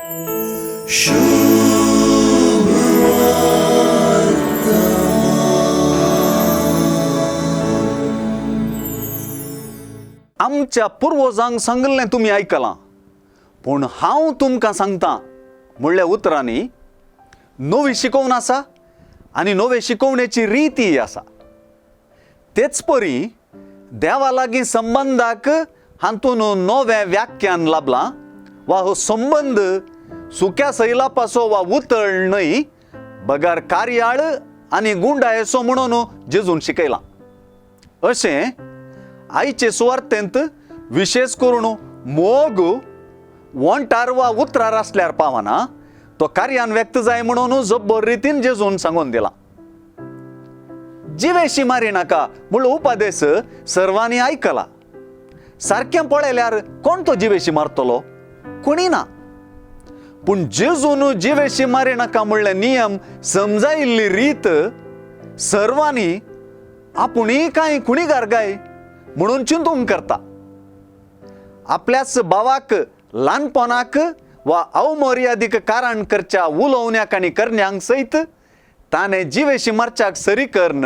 आमच्या पुर्वजांक सांगिल्लें तुमी आयकलां, पूण हांव तुमकां सांगतां म्हणल्या उतरांनी नवी शिकोवण आसा आनी नवे शिकोवणेची रितीय आसा. तेच परी देवा लागीं संबंदाक हातून नवें व्याख्यान लाबलां वा हो संबंद सुक्या सैलापाचो वा उतळ न्हय बगर कार्याळ आनी गुंडायेचो म्हणून जेजून शिकयलां. अशें आयचे सुवार्तेंत विशेश करून मोग वोंटार वा उतरार आसल्यार पावना, तो कार्यान व्यक्त जाय म्हणून जब्बर रितीन जेजून सांगून दिलां. जिवेशी मारी नाका म्हणलो उपदेश सर्वांनी आयकला. सारकें पळयल्यार कोण तो जिवेशी मारतलो? कोणी ना. पूण जेजून जिवेशी मारी नाका म्हणले नियम समजायिल्ली रीत सर्वांनी आपुणूय कांय खुणीगार काय म्हणून चिंतूंक करता. आपल्याच भावाक ल्हानपणाक वा अवमर्यादीक कारण करच्या उलोवण्याक आनी करण्यांक सयत ताणें जिवेशी मारच्याक सरी करून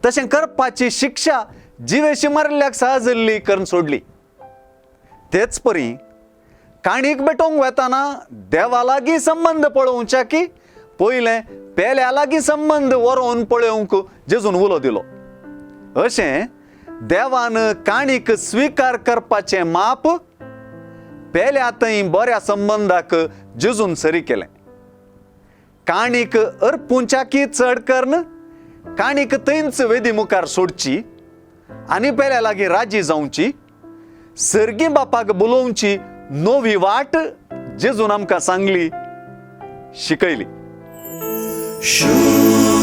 तशें करपाची शिक्षा जिवेशी मारिल्ल्याक सहजल्ली करून सोडली. तेच परी काणीक भेटोवंक वेताना देवा लागीं संबंद पळोवच्या की पयलें पेल्या लागीं संबंद वरोवन पळोवंक जेजून उलो दिलो. अशें देवान काणीक स्विकार करपाचें माप पेल्या थंय बऱ्या संबंदाक जेजून सरी केलें. काणीक अर्पुंच्या की चड करून काणीक थंयच वेदी मुखार सोडची आनी पेल्या लागीं राजी जावची, सर्गी बापाक बोलोवची नवी वाट जेजून आमकां सांगली, शिकयली. शुभ